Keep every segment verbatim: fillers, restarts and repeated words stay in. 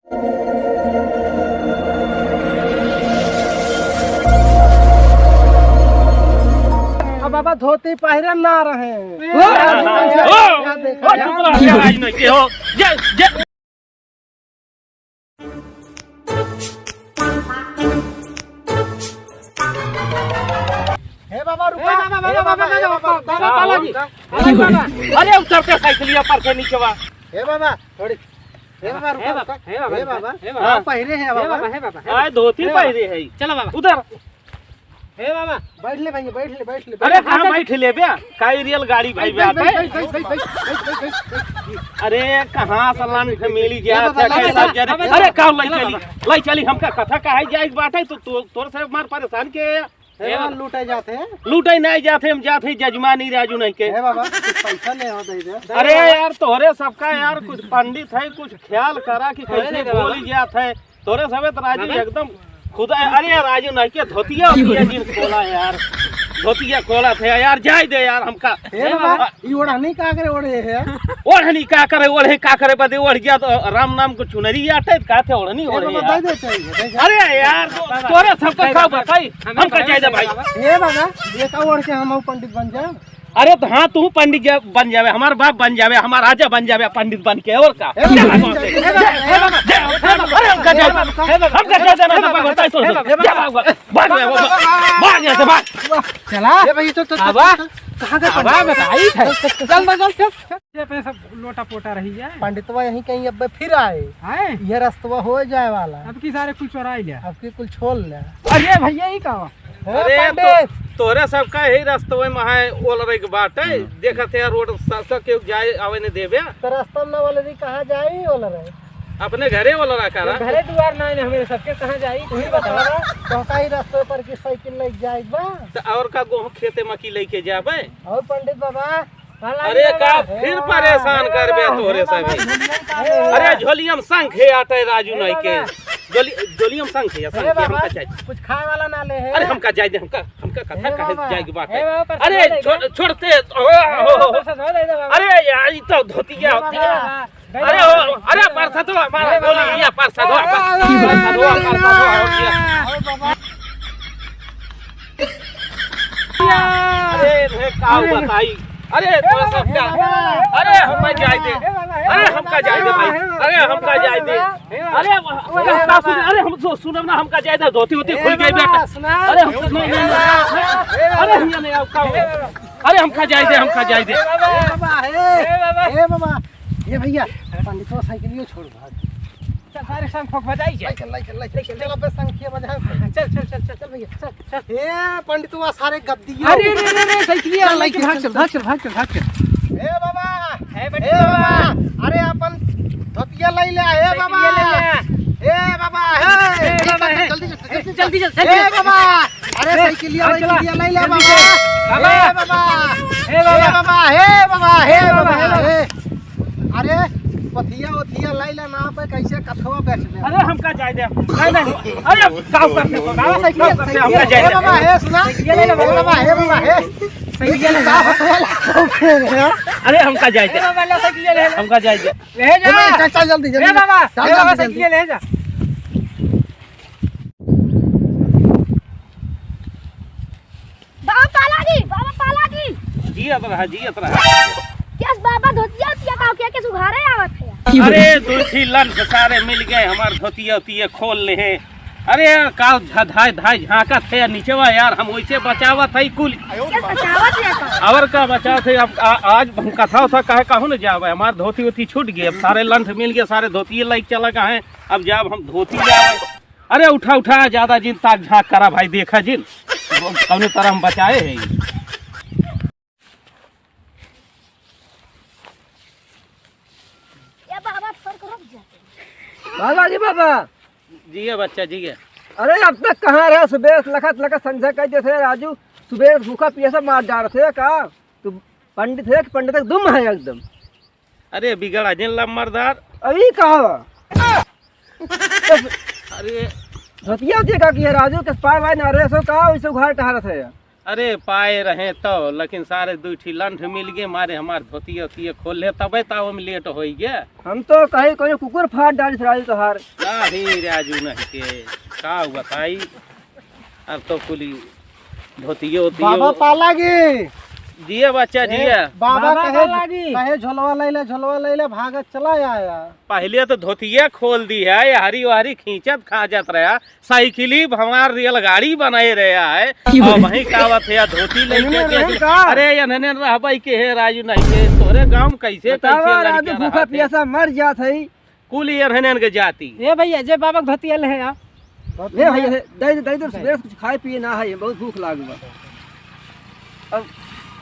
अब बाबा धोती पहिरे ना रहे। ओ! क्या देखा ओ, यार? चुप रहो, क्या राज नहीं के हो? ये, ये। हे बाबा, रुका। हे बाबा, हे बाबा, बाबा, हे बाबा, बाबा, रुका। बाबा, बाबा जी। अरे बाबा, अरे उतर के साइकिलिया पर से नीचे बा। हे बाबा, थोड़ी। हे बाबा, रुका, हे बाबा, रुका। हे बाबा, हे बाबा। हे बाबा। हाँ, पहिरे हैं हे बाबा। बाबा, हे बाबा, हे आय बाबा। धोती हे बाबा। पहिरे है। चलो बाबा। उधर। हे बाबा। बैठ ले भैया, बैठ ले, बैठ ले, अरे बैठ। कहाँ बैठ ले बे? काई रेलगाड़ी भाई बैठ, बैठ, बैठ, बैठ। अरे कहाँ से लान फैमिली गया हे बाबा, था, ला, कैसा ला, जा रहे? ला, अरे का लाई ला, चली, ला। लाई चली, हमका कथा कहे जाए बाटे तो तो-, तोर से मार परेशान के। हे बाबा, लूटे जाते हैं। लूटे नहीं जाते, हम जाते हैं जजमानी राजू नहीं के। हे बाबा, कुछ पैसा ले हो, दे दे। अरे यार, तोहरे सबका यार कुछ पंडित है, कुछ ख्याल करा कि कैसे बोली जात है। तोरे सबे तो राजू एकदम खुदा है। अरे यार, राजू नहीं के धोतिया, धोतिया जिन खोला यार, धोतिया खोला थे यार, जाए दे यार हमका। हे बाबा, ई ओढ़नी का करे ओढ़े है? ओढ़नी का करे, ओढ़े का करे बदे ओढ़ गया तो राम नाम को चुनरी आटे, का थे ओढ़नी हे ओढ़े बाबा, यार। दे दे, दे दे। अरे यार, तो, तोरे सबका का बताई, हमका जाए दे भाई। हे बाबा, ये का ओढ़ के हम पंडित बन जाए? अरे तो हाँ, तू पंडित जा-, बन जावे, हमार बाप बन जावे, हमार राजा बन जावे, पंडित बन के, और का? ए बाबा, ए बाबा, ए बाबा, अरे हमका जाए, ए बाबा, हमका जाए देना, ए बाबा, बताई तो, ए बाबा, जा भाग, भाग, भाग, भाग, भाग यहाँ से, भाग। चला। ए भाई, तो, तो, तो, बाबा, तो, तो, कहाँ गए बाबा, पंडित? बताई है। चल, चल, चल, चल, चल। ये पे सब लोटा पोटा रही है। पंडितवा यहीं कहीं अब फिर आए। हैं? ये रस्तवा हो जाए वाला। अब की सारे कुल चोराई लिया। अब की कुल छोड़ ले। अरे भैया, ये का? अरे, अरे, तो, पंडित। तोहरे सबका यही रस्तवे में है, ओलरे के बाटे। हाँ। देखत है, रोड स-, स-, केहू जाए आवे नहीं देवे। तो रास्ता में ना ओलरी कहाँ जाई ओलरे? अपने घरे ओलरा करा। घरे दुआर ना है हमरे सबके, कहाँ जाई? तू ही बतावा। तो का ही रस्तवे पर की साइकिल लेके जाए बा? तो और का गोह खेते में की लेके जाबे? और पंडित बाबा, भला अरे ये का बाबा। फिर परेशान करबे तोहरे सबे। अरे झोलियम शंख है आटे राजू नहीं के। झोली, झोलियम शंख है, शंख है, हमका चाहिए। कुछ खाए वाला ना ले है। अरे हमका जाए दे, हमका, हमका कथा कहे जाए के बात है। अरे छोड़, छोड़ते। अरे यार, ई तो धोतिया होती है। अरे ओ, अरे परसदवा, हमारा बोली, या परसदवा, परसदवा, परसदवा, हो गया। अरे रे, का बताई? अरे, तोरा सब का? अरे, हमका जाए दे। अरे, हमका जाए दे भाई। अरे, हमका जाए दे। अरे, अरे, हम सु-, सुनब ना, हमका जाए दे। धोती होती खुल गई बेटा। अरे, हम नहीं, नहीं, नहीं। अरे, हम नहीं आओ, का हो? अरे, हमका जाए दे, हमका जाए दे। ए बाबा, ए बाबा, ए बाबा। ए भैया, पंडितवा साइकिलियो छोड़ भाग। चल, सारे संग खोख बजाई जा। लाई चल, लाई चल, लाई चल। चल, अबे संग किया बजा। चल, चल, चल, चल, चल भैया, चल, चल। ए, पंडितवा सारे गद्दिया। अरे, रे, रे, रे, साइकिलिया चल, लाई के चल, भाग, चल, भाग, चल, भाग, चल, भाग, चल। ए बाबा, ए पंडित ए बाबा, बाबा। अरे अपन धोतिया लाई ले, ए बाबा। साइकिलिया ले ले। ए बाबा, ए, ए बाबा, जल्दी, ए। जल्दी, जल्दी, जल्दी, जल्दी, जल्दी, जल्दी। ए बाबा, अरे ए, साइकिलिया, चल, चला। साइकिलिया लाई ले जल्दी बाबा। चल। बाबा। ए बाबा, ए बाबा, ए बाबा, ए बाबा, ए बाबा, ए बाबा। ए। अरे, पथिया ओथिया लाई ले ना पे कैसे कथवा बैठ दे। अरे, हमका जाए दे। नहीं, नहीं। अरे, का करते हो? बाबा, साइकिल, साइकिल, हमका जाए दे। ए बाबा, ए सुना। साइकिल ले ले बाबा। ए बाबा, ए बाबा, ए। साइकिल ले ले बाबा। अरे, हमका जाए दे। ए बाबा, ले साइकिल ले ले। हमका जाए दे। ले जा। ए बाबा, चल, चल जल्दी, जल्दी। ए बाबा, चल ए बाबा, जल्दी, साइकिल जल्दी। ले, ले जा। बाबा पाला जी, बाबा पाला जी। जियत रहा, जियत रहा। केस बाबा धोतिया उतिया का हो, क्या केस उघारे आवत है? अरे, दो ठी लंठ सारे मिल गए, हमार धोतिया उतिया खोल ले हैं। अरे यार, का झ-, धाय, धाय झांकत है यार, नीचे वा यार, हम वैसे बचावत है कुल। केस बचावत है का? और का बचावत है, अब आ-, आज हम कथा उथा कहे कहूँ न जावे, हमार धोती उती छूट गए, अब सारे लंठ मिल गए, सारे धोतिये लाइक चला गए हैं, अब जाब हम धोती ले आवे। अरे उठा, उठा, ज्यादा जिन ताक झांक करा भाई, देखा जिन। कौनो तरह हम बचाए है। या बाबा, फर्क रुक जाते। बाबा जी, बाबा। जिया बच्चा, जिया। अरे अब तक कहाँ रहे? सुबह लखत, लखत संझा कह देते राजू, सुबह भूखा पियासा मार डारते का? तू पंडित है कि पंडित एकदम है एकदम। अरे बिगड़ा जिन लम्बरदार। अभी कहा? अरे धोतिया उतिया का किया राजू, के पाए वाए ना रहे सो का, वैसे उघार टहरत है। अरे पाए रहे तो, लेकिन सारे दुइ ठी लंठ मिल गए, मारे हमार धोतिया ओतिया खोल ले, तबे ताव में लेट होई गे। हम तो कहे कोई कुकुर फाड़ डालिस राजू तोहार। नहीं राजू नहीं के, का बताई, अब तो कुली धोतियो ओतियो। बाबा पालागी। जिया बच्चा ए, जिया। बाबा बाबा कहे, पालागी। कहे झोलवा लैले, झोलवा लैले, भागत चला आया। पहिले तो धोतिया खोल दी है, ये हरी वहरी खींचत खाजत रहा, साइकिली हमार रेलगाड़ी बनाए रहा है। की बोले? अब वहीं का बात है, धोती लेके एनने के रहन का? अरे एनने रहबै के है राजू नहीं के, तोरे गाँव में कैसे बतावा कैसे राजू, लड़का भूखा रहत है? प्यासा मर जात है। कुल ये रहने के जाति। ए भैया, जे बाबा के धोतिया ले है आप। ले भैया, दे दे, दे दे, सुबह से कुछ खाए पिए ना है, बहुत भूख लाग बा। अब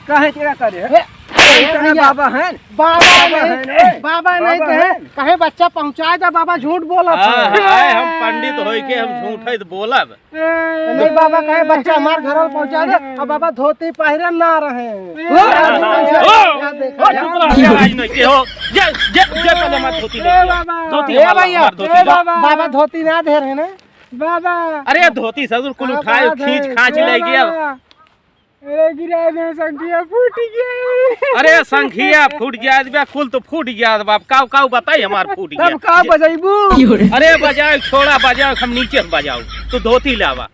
काहे के का करे है? ए, ए, इतना भैया। बाबा हैं? बाबा बाबा नहीं, हैं, ए? बाबा नहीं बाबा कहे, हैं? कहे बच्चा पहुँचा दे, बाबा झूठ बोलत हाँ, है। हाँ, हम पंडित होई के हम झूठ है तो बोलब। ए, नहीं बाबा कहे बच्चा हमार घर पहुँचा दे, अब बाबा धोती पहिरे ना रहे। ए, ओ, ओ, ओ, चुप रह, ये राज नहीं के हो। जे, जे, जे पहले हमार धोती ए, ले। बाबा। धोती ए, हमार, भैया, हमार धोती ए, ले। बाबा। बाबा धोती ना दे रहे ना। बाबा। अरे धोती ससुर कुल का उठाए, बात है? खींच खांच ए ले गया। बाबा। अरे गिरा दे, संखिया फूट गया। अरे संखिया फूट जात बा, कुल तो फूट जात बा। काव काव बताई हमार फूट गया। तब का बजैबू? अरे बजाओ, छोड़ा बजाओ, हम नीचे से बजाओ। तू धोती लावा।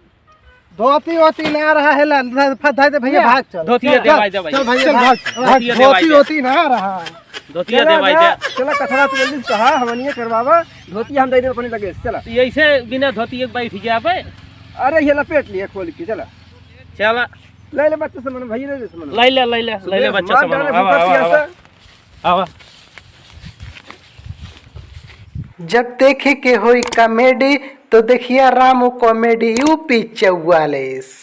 धोती वोती ना रहा है, ला, ला, फा-, दे दे भैया, या। भाग चल। धोतिया चल, दे भाई, दे भाई। चल भैया, चल भाग, भाग। धोतिया दे धोती भाई, दे। वोती ना रहा। धोतिया चला दे भाई, जा, दे। चला कथरा से जल्दी से कहा, हमनिए करवावा, धोती हम दे देब अपने लगे, चला। ऐसे बिना धोतिया के बैठ जाबे। अरे, ये लपेट लिए खोल के, चला। चला। ले ले बच्चा सामान, भैया ले ले सामान। ले ले, ले ले, ले ले सुबह बच्चा मार सामान। डाले आवा, भूखा आवा, प्यासा। आवा। आवा। जब देखे के होई comedy, तो देखिया रामू comedy U P चौवालीस।